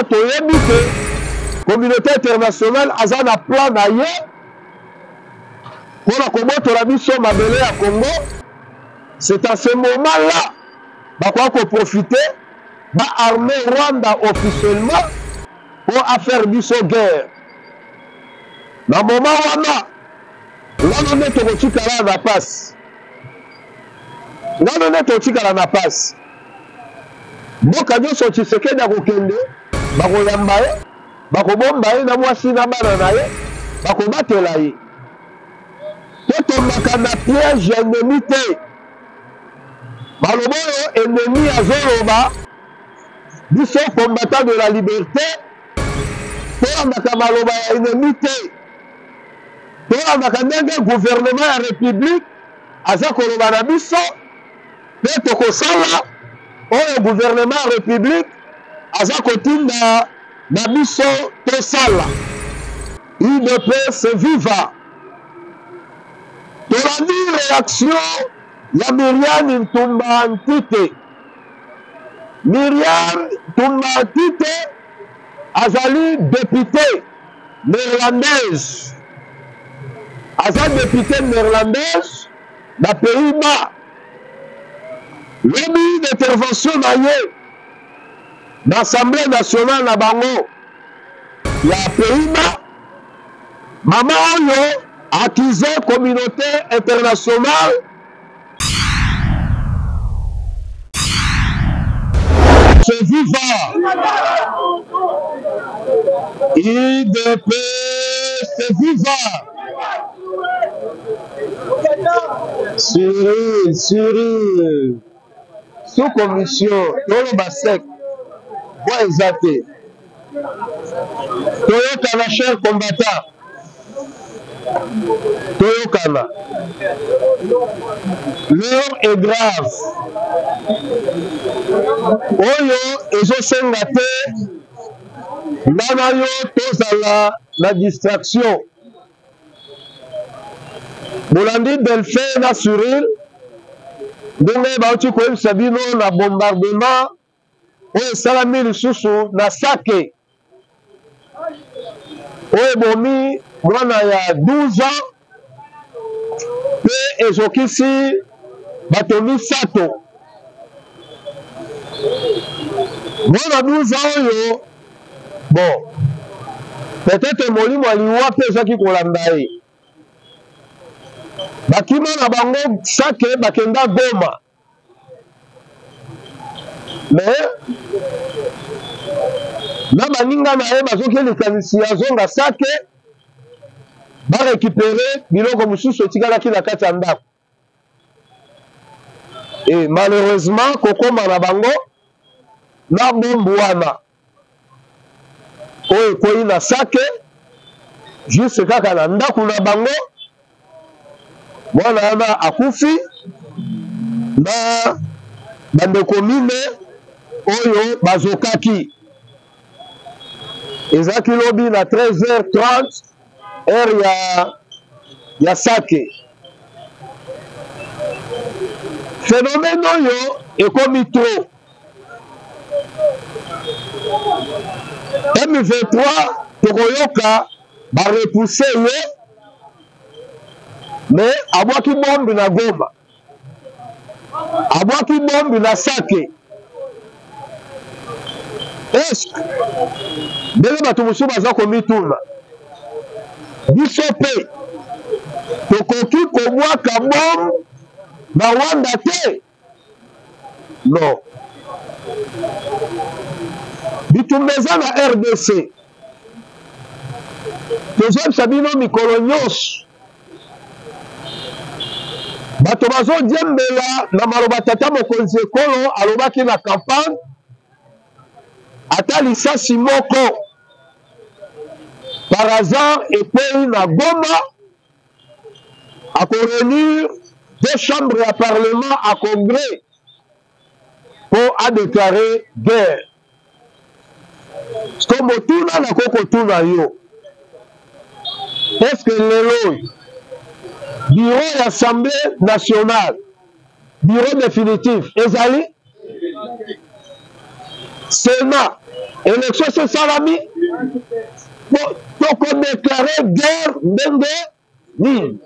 toyebi ke communauté internationale aza na plan na ye mpo na kobotola biso mabele ya Congo. C'est à ce moment là bakoka koprofite ba arme Rwanda officiellement mpo afaire biso guerre. Na moment wana wana nde tokotikala na pasi, wana nde tokotikala na pasi. Mboka nyonso Tshisekedi akokende, bakoyamba ye, bakobomba ye na mwasi na bana na ye, bakobatela ye. Totombaka na piège ya ennemi te. Maloba oyo ennemi azoloba, biso combattant de la liberté tolandaka maloba ya ennemi te. Tolandaka ndenge gouvernement ya république aza koloba na biso, mpe tokosala oyo gouvernement ya république aza kotinda na biso tosala. UDPS viva! Tolandi reaction ya Myriam Ntumba Ntite. Myriam Ntumba Ntite azali depute néerlandaise, aza depute néerlandaise na Pays-Bas. Lobi d'intervention na ye na Assemblée nationale na bango ya Pays-Bas, mama oyo accuse communauté internationale se viva UDPS viva Cyril, Cyril sous commission toloba sec voix eza te. Toyokana cher combattant, toyokana, l'heure est grave. Oyo ezosenga te nga na yo tozala na distraction. Bolandi Delphin na Cyril ndenge bauti koyebisa bino na bombardement oyo esalami lisusu na Sake, oyo ebomi mwana ya 12 ans mpe ezokisi bato misato. Mwana 12 ans oyo, bon, peut-être molimo ya liwa mpe ezwaki kolanda ye. Bakima na bango Sake, bakenda Goma. Mais na baninga na ye bazoki likanisi ya zonga Sake, barekipere biloko mosusu etikalaki na kati ya ndako. Et malheureusement kokoma na bango na bombu wana oyo ekwei na Sake, juste kaka na ndako na bango, mwana wana akufi na bandeko mine oyo bazokaki. Ezalaki lobi na 13h30 heure ya Sake. Phénomène oyo ekomi trop. M23 tokoyoka ba repousser ye, mais abwaki bombe na Goma, abwaki bombe na Sake. Est-ce que ndenge bato mosusu baza komituna, biso mpe tokoki kobwaka bombe na Rwanda te? Non. Bitumba eza na RDC. Tozoyebisa bino mikolo nyonso, bato bazodiembela na maloba tata mokonzi ekolo alobaki na campagne, ata lisasi moko par hasard ekwei na Goma, ako réunir deux chambres ya parlement à congrès po a déclarer guerre. Siko motuna nakoki kotuna yo, est-ce que lelo oyo bureau ya Assemblée nationale, bureau définitif ezali? Sénat élection esi esalami, tokodeklare guerre ndenge nini?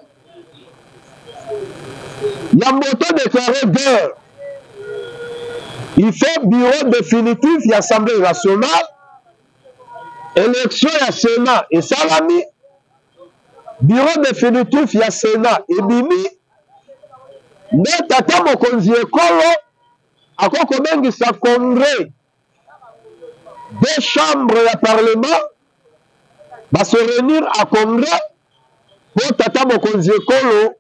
Yambo todeklare guerre, il faut bureau définitif ya Assemblée nationale, élection ya Sénat esalami, bureau définitif ya Sénat ebimi, nde tata mokonzi ekolo akoki kobengisa congrès deux chambres ya parlement ba se réunir à congrès mpo tata mokonzi ekolo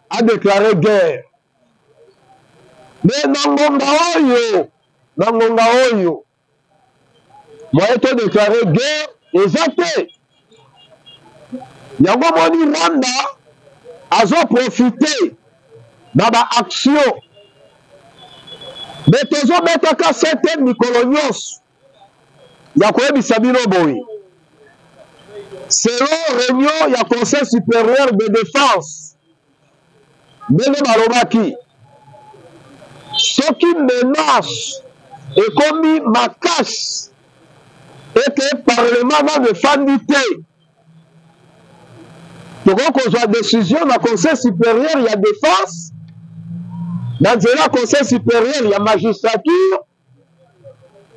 a déclaré guerre. Me na ngonga oyo, na ngonga oyo moyen to déclaré guerre eza te. Yango moni Rwanda azoprofite na ba action, me tozobetaka sete mikolo nyonso ya koyebisa bino boye, selon réunion ya Conseil supérieur de défense, ndenge balobaki, soki menace ekomi makasi ete parlement nano efandi te, tokoki kozwa décision na Conseil supérieur ya défense, na nzela Conseil supérieur ya magistrature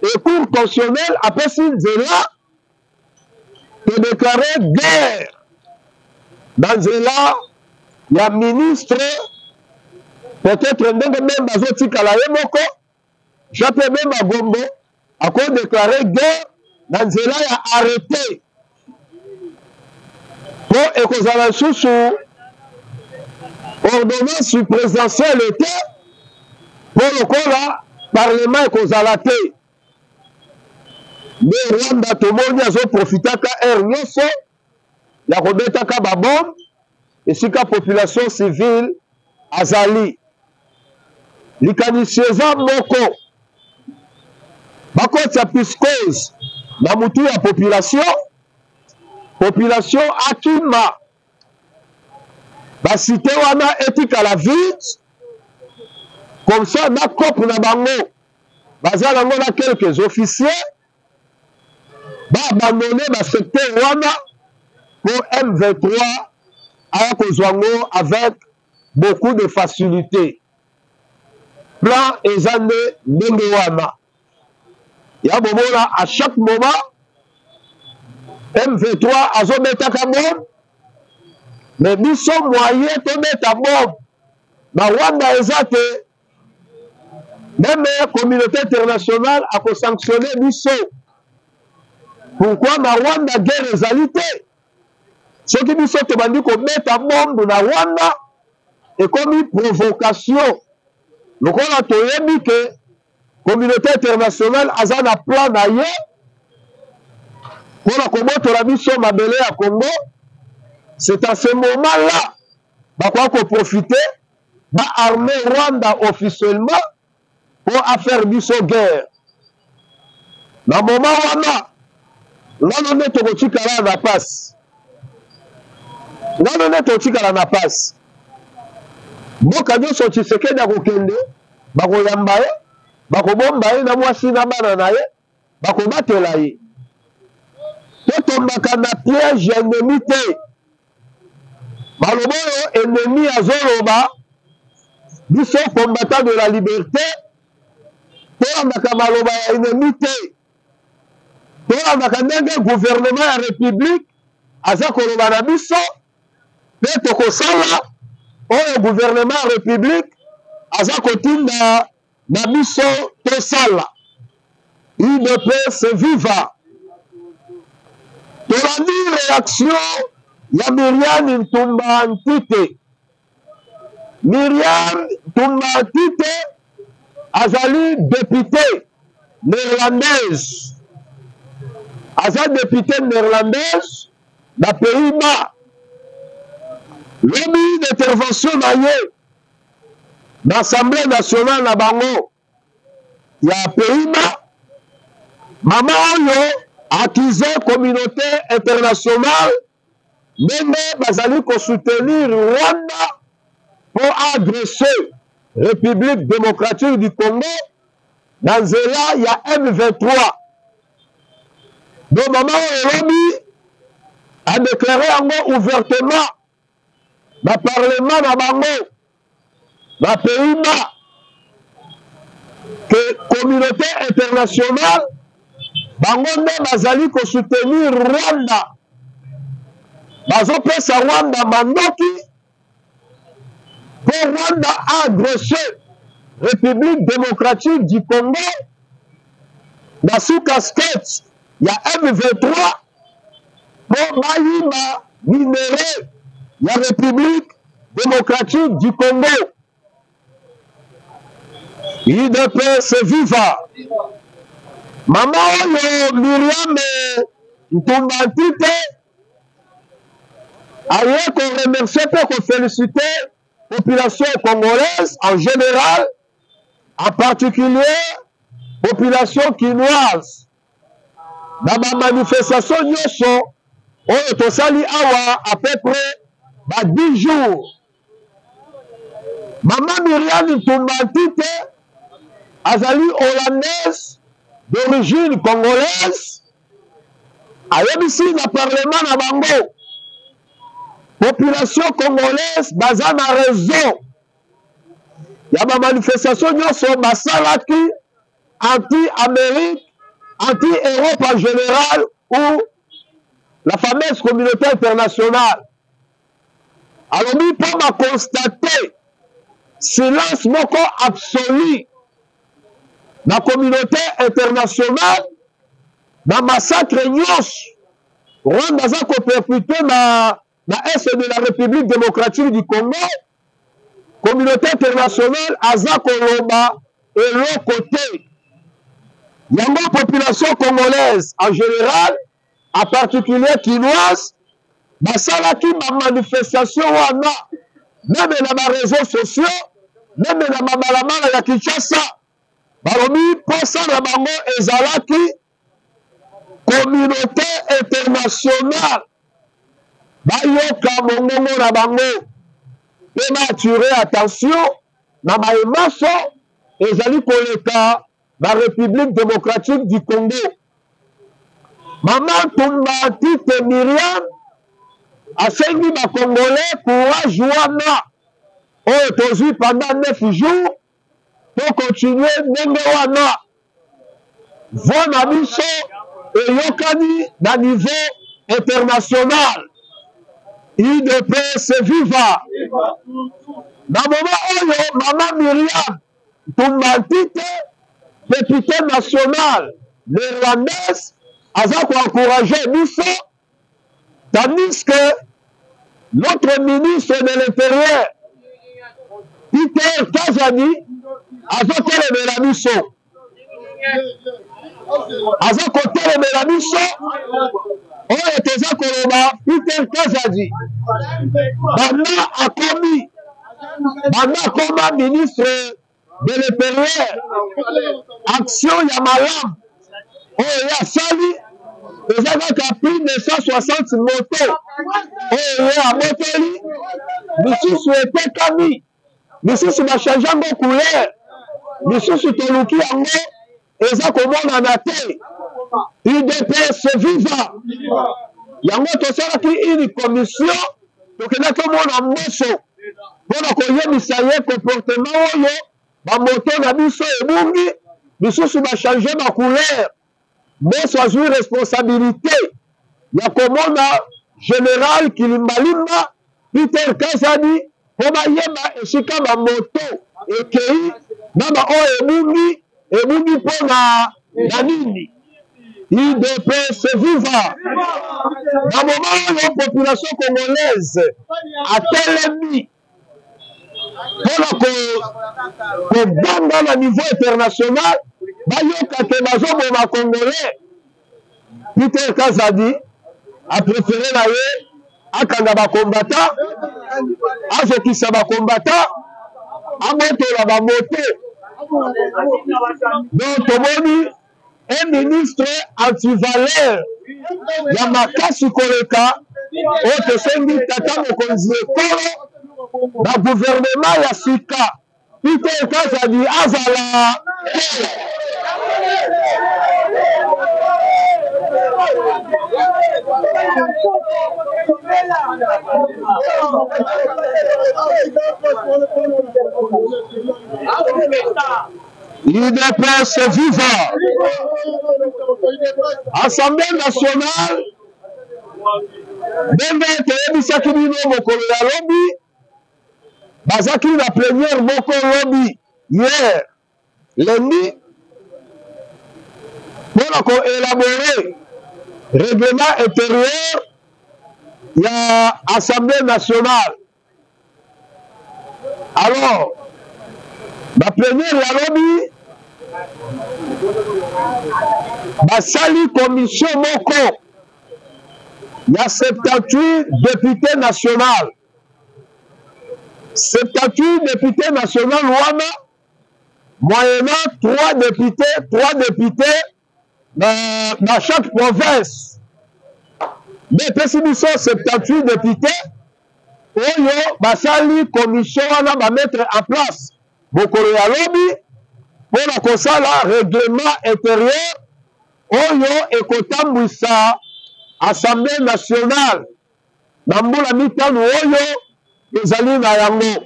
et Cour constitutionnelle apesi nzela todeklare guerre na nzela ya ministre. Peut-être ndenge Bemba azotikala ye moko, Jean-Pierre Bemba Gombo akodeklare guerre na nzela ya arrete, mpo ekozala lisusu ordonnance présidentielle te, mpo lokola parlement ekozala te. Nde Rwanda tomoni azoprofitaka heure nyonso ya kobetaka babombe esika population civile azali. Likanisi eza moko, bakotisa psychose na mutu ya population, population akima basite wana etikala vide, comme ça na cope na bango baza nango na quelques officiers ba abandonne ba secteur wana mpo M23 aya kozwa yango avec beaucoup de facilité. Plan eza nde ndenge wana ya bomona à chaque moment M23 azobetaka bombe, mais biso moyen tobeta bombe na Rwanda eza te. Meme communauté internationale akosanctionne biso. Pourquoi na Rwanda guerre ezali te? Soki biso tobandi kobeta bombe na Rwanda, ekomi provocation. Lokola toyebi ke communauté internationale aza na plan na ye mpo na kobotola biso mabele ya Congo, c'est à ce moment-là bakoka koprofite ba arme Rwanda officiellement mpo afaire biso guerre. Na moment wana ngano nde tokotikala na pasi, ngano nde tokotikala na pasi. Mboka nyonso Tshisekedi akokende, bakoyamba ye, bakobomba ye na mwasi na bana na ye, bakobatela ye. Totombaka na piège ya ennemi te. Maloba oyo ennemi azoloba, biso combattant de la liberté tolandaka maloba ya ennemi te, tolandaka ndenge gouvernement ya république aza koloba na biso, mpe tokosala oyo gouvernement ya république aza kotinda na biso tosala. UDPS viva! Tolandi reaction ya Myriam Ntumba Ntite. Myriam Ntumba Ntite azali depute néerlandaise, aza depute néerlandaise na Pays-Bas. Lobi d'intervention na ye na Assemblée nationale na bango ya Pays-Bas, mama oyo accuse communauté internationale ndenge bazali kosoutenir Rwanda mpo agresse République démocratique du Congo. na nzela ya M23. Donc mama oyo elobi adeklare yango ouvertement na parlement na bango na Pays-Bas que communauté internationale bango nde bazali kosoutenir Rwanda, bazopesa Rwanda mandoki mpo Rwanda a agresse République démocratique du Congo na sous casquette ya M23 mpo bayiba minerais ya République démocratique du Congo. UDPS viva! Mama oyo Myriam Ntumba Ntite aye ko remercier mpe ko féliciter population congolaise en général, en particulier population kinoise na ba manifestation nyonso oyo tosali awa à peu près ba 10 jours. Mama Myriam Ntumba Ntite azali hollandaise d'origine congolaise, ayebisi na parlement na bango population congolaise baza na raison ya ba manifestation nyonso basalaki anti Amérique, anti Europe en général ou la fameuse communauté internationale. Alobi mpo ba constate silence moko absolu na communauté internationale na massacre nyonso Rwanda aza kopercute na, na est de la République démocratique du Congo. Communauté internationale aza koloba eloko te. Yango population congolaise en général, en particulier kinoise, basalaki ba manifestation wana meme na ba réseaux sociaux, meme na mabalabala ya Kinshasa. Balobi posa na bango ezalaki communauté internationale bayoka mongongo na bango mpe baatire attention na baye manso ezali koleka na République démocratique du Congo. Mama Ntumba Tite Myriam asengi ba Congolais courage wana oyo tozwi pendant 9 jours to continuer ndenge wana. Voix na biso eyokani na niveau international. UDPS viva! Na moment oyo mama Myriam Ntumba Ntite, depute national néerlandaise, aza ko encourager biso tandis que notre ministre de l'Intérieur Peter Kazadi azotelemela biso, aza kotelemela biso oyo toza koloba. Peter Kazadi banda akomi, banda akoma ministre de l'intérieur, action ya malamu oyo ye asali eza kaka plus de 160 moto oyo ye abotoli, misusu etekami, misusu bachange yango couleur, misusu toluki yango eza komonana te. UDPS viva! Yango tosalaki une commission, tokendaki komona Mboso mpo na koyebisa ye comportement oyo bamoto na biso ebungi, misusu bachange ba couleur. Mboso azwi responsabilité ya komona général Kilimbalimba, Peter Kazadi mpo bayeba esika bamoto ekei na baoyo ebungi, ebungi mpo na na nini. UDPS viva! Na moment oyo population congolaise atelemi mpona koganga na niveau international bayoka ke bazoboma congolais, Peter Kazadi aprefere na ye akanga bakombata, azokisa bakombata, abotola bamoto. Donc tomoni un ministre antivaleur ya makasi koleka oyo tosengi tata mokonzi ekolo na gouvernement ya sika Peter Kazadi azala te. UDPS viva! Assemblée nationale ndenge toyebisaki bino mokolo ya lobi bazaki na plenière moko lobi hier lundi mpo na koelabore règlement intérieur ya assemblée nationale alors ba première ya lobi basali commission moko ya 78 député national 78 député national wana moyennant 3 députés 3 députés na, na chaque province nde epesi biso 78 député oyo basali commission wana bamettre en place mokolo ya lobi mpo na kosala règlement intérieur oyo ekotambwisa assemblée nationale na mbula mitano oyo ezali na yango.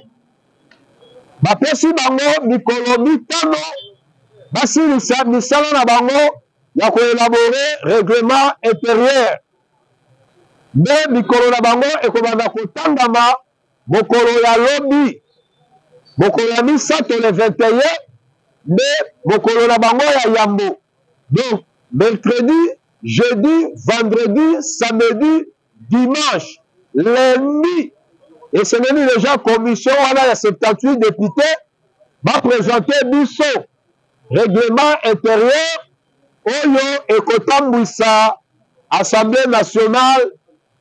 Bapesi bango mikolo mitano basilisa misala na bango ya koelabore règlement intérieur nde mikolo na bango ekobanda kotangama mokolo ya lobi mokolo ya misato le 21 nde mokolo na bango ya yambo donc mercredi jeudi vendredi samedi dimanche lundi esengeli deja commission wana ya 78 député bapresente biso règlement intérieur oyo ekotambwisa assemblée nationale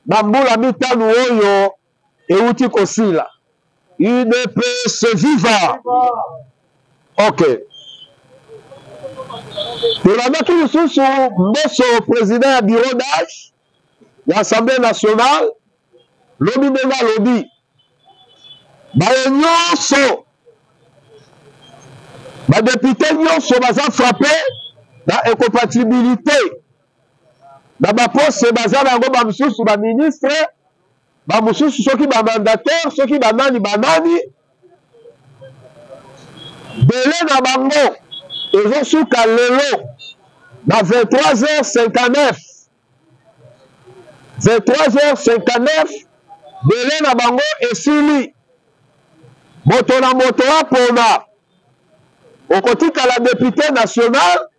na mbula mitano oyo euti kosila udps viva ok tolandaki lisusu mboso président ya bureau d'âge ya assemblée nationale lobi ndenge alobi baye nyonso badepute nyonso baza frappe na incompatibilité na baposte baza na yango bamosusu baministre bamosusu soki bamandataire soki banani banani dele na bango ezosuka lelo na 23h59 23h59 dele na bango esili moto na moto apona okotikala depute national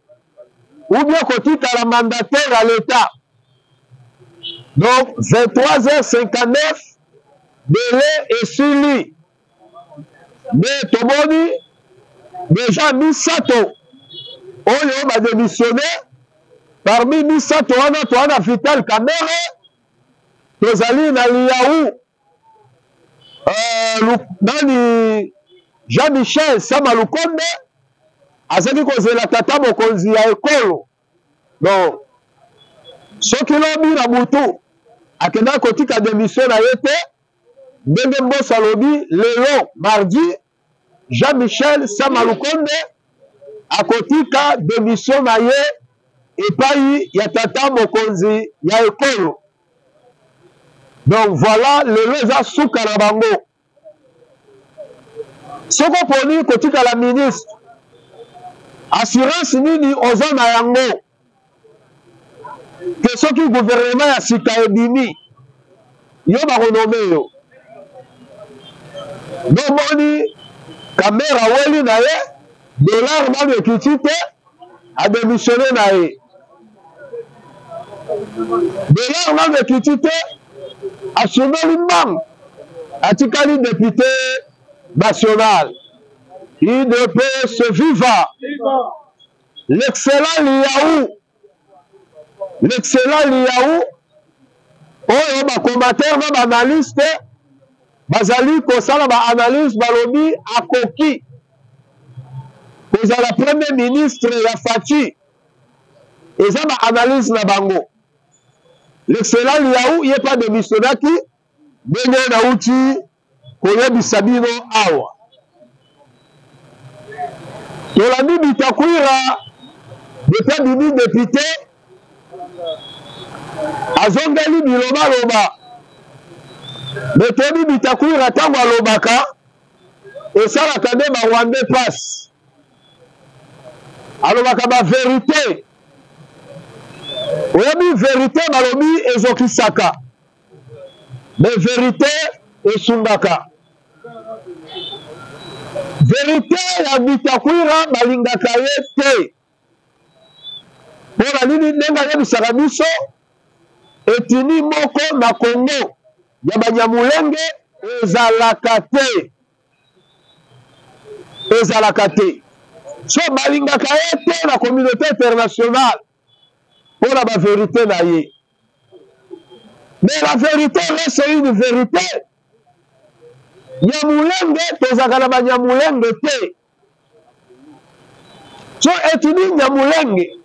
ou bien kotikala mandataire ya l'etat donc 23h59 dele esili nde tomoni deja misato oyo bademissione parmi misato wana toa na vital kamere tozali na liyau euh, nani jean michel sama lukonde azali kozela tata mokonzi ya ekolo donc soki lobi na butu akendaki kotika demission na ye te ndenge mboso alobi lelo mardi jean michel sama lukonde akotika demission na ye epai ya tata mokonzi ya ekolo donc voilà lelo eza suka na bango soki oponi kotikala ministre assurance nini oza na yango ke soki gouvernement ya sika ebimi yo bakonome yo nomoni kamera aweli na ye dollar nanu ekiti te ademissione na ye dollar nanu ekiti te asumeli mbangu atikali depute national udps viva l'excellent liyaou l'excellent liyaou oyo bacommentaire na baanalyste bazali kosala baanalyse balobi akoki kozala premier ministre ya Fatshi eza ba analyse na bango l'excellent Liaou ye pa demissionnaki ndenge nauti koyebisa bino awa tolandi Bitakwira Depuis abimi député azongeli bilobaloba me toyebi Bitakwira ntango alobaka esalaka nde ba rwandais passe alobaka ba verite oyebi verite balobi ezokisaka me verite esungaka verite ya Bitakwira balingaka ye te mpo na nini ndenge ayebisaka biso etini moko na Congo ya Banyamulenge ezalaka te ezalaka te so balingaka ye te na communauté internationale mpo na baverité na ye mais la vérité reste une vérité nyamulenge tozalaka na banyamulenge te so etudi nyamulenge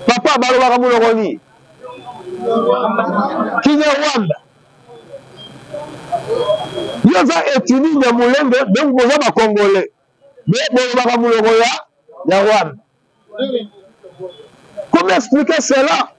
papa balobaka monoko nini kinyarwanda yo oza etudi nyamulenge donc boza bacongolais mais bolobaka monoko ya ya rwanda comment expliquer cela?